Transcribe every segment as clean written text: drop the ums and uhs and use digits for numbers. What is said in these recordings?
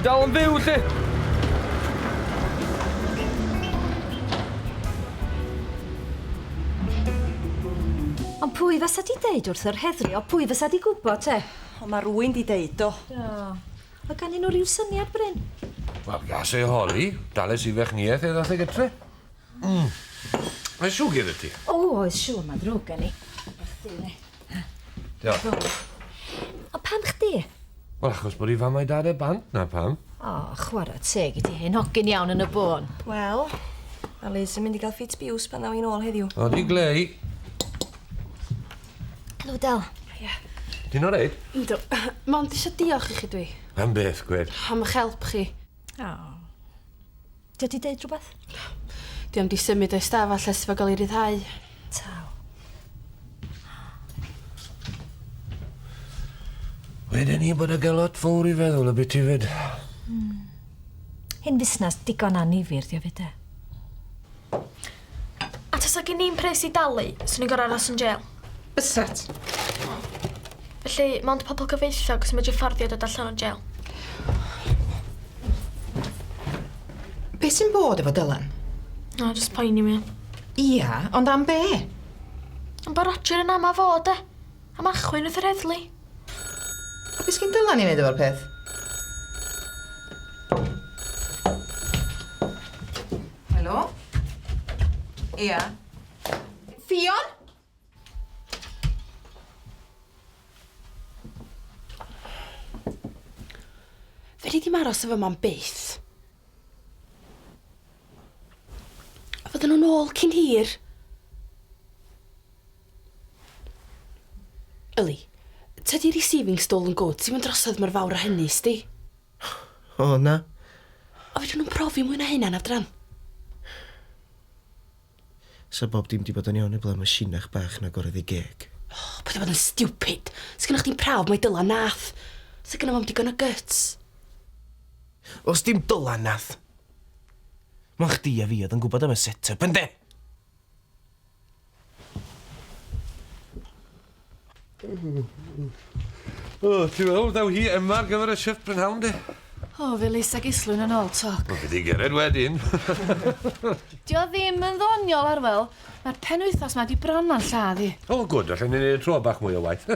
Ti dal yn fyw, lli? Ond pwy fasa di deud wrth yr heddlu? O pwy fysa di gwybod te? O, mae rwy'n di deud do. Do. Oedd ganddyn nhw ryw syniad, Bryn? Wel, gas ei holi. Dales i fechniaeth e ddath e gytre. Mm. Mae siwgr i ti? O, oes siŵr, mae'n ddrwg gen i. Diolch. O, pam chdi? Wel, achos bod i fam a'i dad e bant, na pam. O, chwarae teg i ti hen hogyn iawn yn y bôn. Wel, mae Liz yn mynd i gael ffit biws pan ddaw hi'n ôl heddiw. O, di glei. Helo, Del. Ia. Ti'n oreit? Yndw. Mond eisiau diolch i chi dwi. Am beth, gwed? Am eich help chi. O. Di o di deud rhywbeth? Di o'm di symud o'i stafell ers iddo fo gael ei ryddhau. Taw. Weden i bod y gelot fowr i feddwl y biti fyd. Hmm. Hyn fusnes digon annifyr di o fyd de. A tasa gen i'm pres i dalu, swn i'n gor'o' aros yn jêl. Bysat. Felly, mond pobl gyfeillog sy'n medru fforddio dod allan o'n jêl. Be sy'n bod efo Dylan? O, jyst poeni mi o. Ia, ond am be? Am bo Roger yn ama fo, de. Am achwyn wrth yr heddlu. A be sgin Dylan i wneud efo'r peth? Helo? Ia. Ffion? Fedri di'm aros efo mam byth. A fydden nhw'n ôl cyn hir. Yli, tydi receiving stolen goods ddim yn drosodd mor fawr â hynny, sdi? O, na. A fedrwn nhw'n profi mwy na hynna, Nafdran? Sa bob dim 'di bod yn iawn heblaw am y sinach bach 'na gorodd ei geg. O, paid â bod yn stupid. Sgynnoch chdi'm prawf mai Dylan nath. Sa gynno fo'm digon o guts. Os dim Dylan nath. Mond chdi a fi oedd yn gwybod am y set-up, ynde? O, ti'n meddwl daw hi yma ar gyfer y shift prynhawn de? O, fe Lisa Gislwyn yn ôl toc. Wel, fydd hi gered wedyn. Dio ddim yn ddoniol, Arwel. Mae'r penwythnos ma di bron a'n lladd i. O, gwd, allan ni wneud tro bach mwy o waith.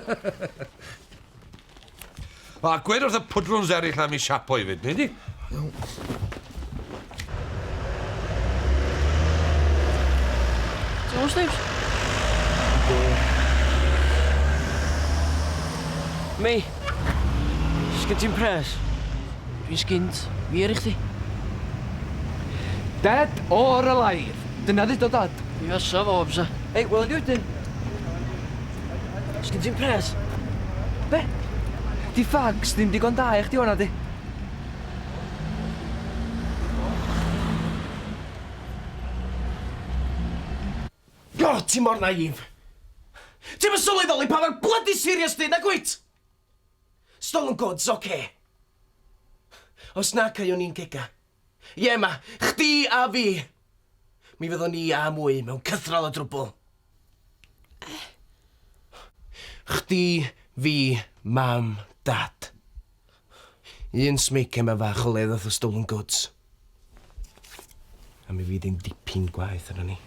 A gwed wrth y pwdrwns eraill am i siapo i fyd, neu di? Iawn. Ti'n iawn, Steve? Mei, sgyn ti'n pres? Dwi'n sgint, fi er i chdi. Dead or alive. Dyna ddudodd dad. Mi fysa fo, fysa. Ei, welwn ni wedyn. Sgyn ti'm pres? Be? Di fags ddim digon da i chdi wan di? O, ti mor naïf! Ti'm yn sylweddoli pa mor bloody serious 'di, nag wyt? Stolen goods, oce. Os na caewn ni'n cega. Ie, ma, chdi a fi! Mi fyddwn ni a mwy mewn cythral o drwbl. Chdi, fi, mam, dad. Un smeic yma fach o le ddoth y stolen goods. A mi fydd hi'n dipyn gwaeth arnon ni.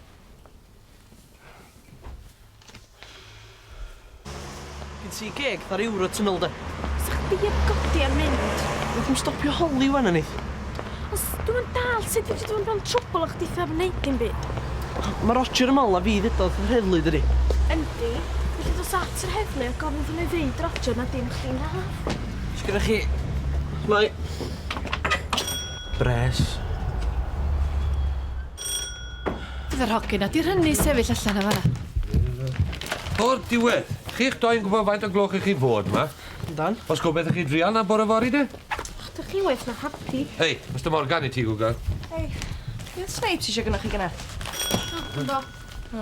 Gen ti geg fatha'r Eurotunnel de. Sa chdi heb godi a mynd. Nath i'm stopio holi wan Anith. Os dwi'm yn dallt sut fedri di fod mewn trwbl a chditha heb neud dim byd. Ma Roger yn me'wl na fi ddudodd wrth yr heddlu dydi? Yndi. Felly dos at yr heddlu a gofyn iddyn nhw ddeud Roger na dim chdi nath. Sgynnoch chi... Mae... Bres. Bydd yr hogyn 'na 'di rhynnu sefyll allan yn fan'na. O'r diwedd! Chi'ch dau'n gwybod faint o gloch i chi fod 'ma? Yndan. Os gobeith i chi drial 'na bore fory de? Och, dych chi waeth na happy. Hei, Mister Morgan i ti, Gwgan. Hei, be oedd Snipes eisiau gynnoch chi gynna? O, ynddo. O.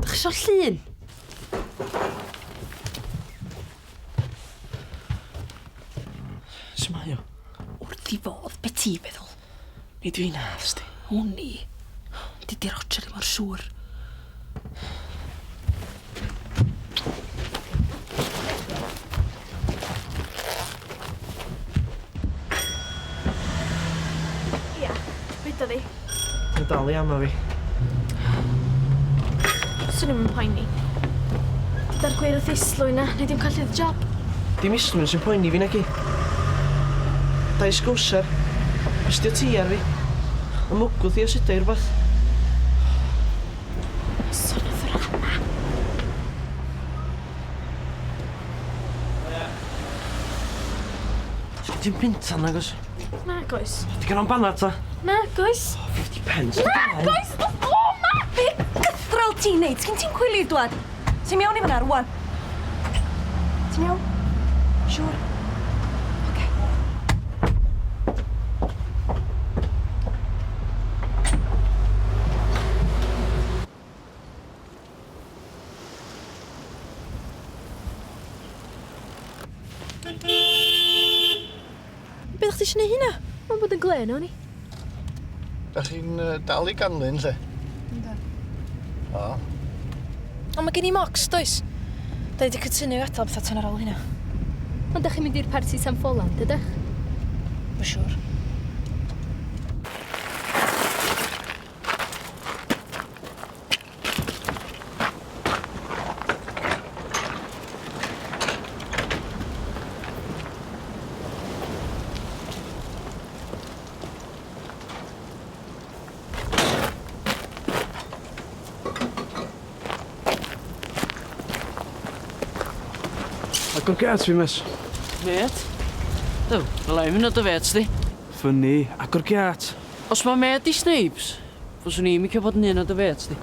Dych chi isio llun? Su' mae o? Wrth 'i fodd, be' ti feddwl? Nid fi nath, sti. Wn i. Dydi Roger ddim mor siŵr. dal i ama fi. Swn i'm yn poeni. Gyda'r gwir wrth Islwyn 'na, nei di'm colli'r job. Dim Islwyn sy'n poeni fi naci? Dau sgwser. Bystio ti ar fi. Y mwgwth i os yda i rwbath. Son o ddrama. Sgin ti'm punta nag oes? Nag oes. Ti gan o'n banad ta? Nag oes. Oh, 50 pence. Nag oes! O, ma! Be gythral ti'n neud? Sgin ti'm cwilydd dwad? Ti'n iawn i fan'na rŵan? Ti'n iawn? Siŵr? Oce. Be ddech chdi eisiau neud hynna? Mae'n bod yn glên o'n i. Da chi'n dal i ganlyn, lle? Yndan. O. Ond mae gen i mocs, does? Da ni wedi cytuno i adael pethau tan ar ôl hynna. Ond dach chi'n mynd i'r parti San Ffolan, dydach? Mae'n siŵr. Agor gêt fi, miss. Mêt? Duw, wela i'm hynod o fêt di. Fyny, agor gêt. Os ma' mêt di Snipes, fyswn i'n licio bod yn un o dy fêts di.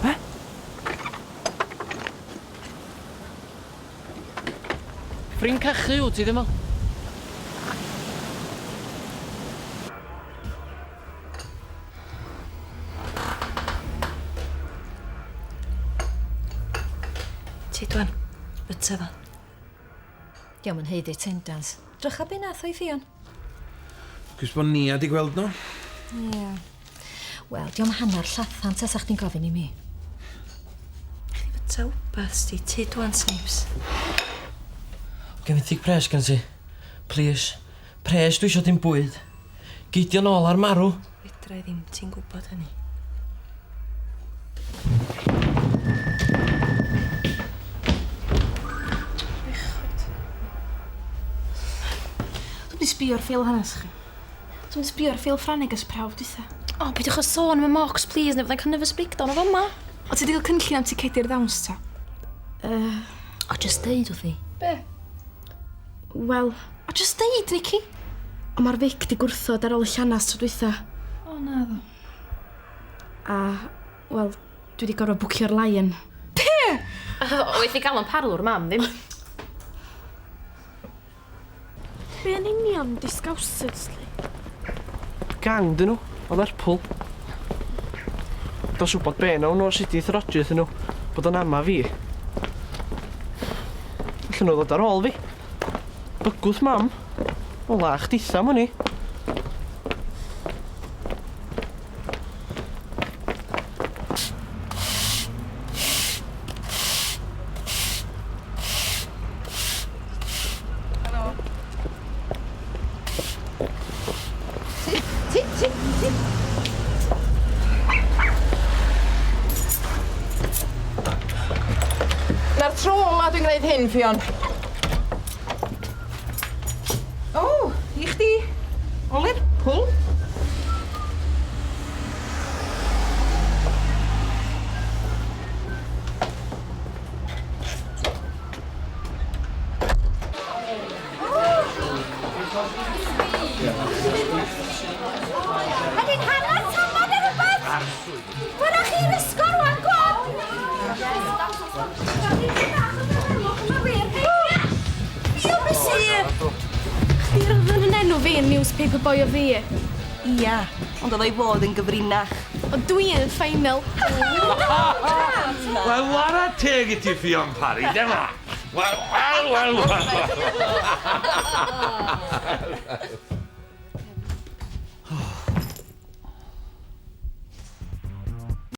Be? Ffrind cachu wyt ti ddim o? Ti dwan, byta fo. Dio'm yn haeddu attendance. Drycha be nath o i Ffion. Cos bod Nia di gweld nhw. Ie. Wel, dio'm hannar llathan tasa chdi'n gofyn i mi. Chdi byta wbath, sti, ti dwan, Snipes. Gen i tig pres gen ti. Plîs. Pres dwi isio dim bwyd. Gei di o nôl ar marw. Fedra i ddim, ti'n gwybod hynny. Bechod. Dwi'm 'di sbio ar ffeil hanes chi. Dwi'm 'di sbio ar ffeil Ffrangeg ers prawf dwytha. O, peidiwch â sôn am y mocks, plîs, neu fyddai'n cael nervous breakdown o fama. O, ti 'di cael cynllun am ticedi'r ddawns ta? Yy. O, jyst deud wrthi. Be? Wel, o jyst deud, Nici. O, mae'r Vic 'di gwrthod ar ôl y llanast tro dwytha. O, naddo. A, wel, dwi 'di gorfod bwcio'r Lion. Be? Oedd i gael o'n parlwr, mam, ddim. Be yn union 'di scousers, li? Gang 'dyn nhw, o Lerpwl. Dos wybod be nawn nhw os ydy'th Roger iddyn nhw bod o'n ama fi. Allan nhw ddod ar ôl fi. Bygwth mam. O la chditha am wn i. Ti, ti, ti, ti. Na'r tro ola dwi'n gwneud hyn, Ffion. O, i chdi. O Lerpwl. Ydy'n hanner tamad neu rhywbeth? Fyna chi'r ysgol rwan, go on! Chdi roddodd yn enw fi yn Newspaper Boy of the Year. Ia, ond oedd o'i fod yn gyfrinach. Ond dwi yn final. Wel, wara teg i ti, Ffion Parry, dyma. Wel, wel, wel, wel.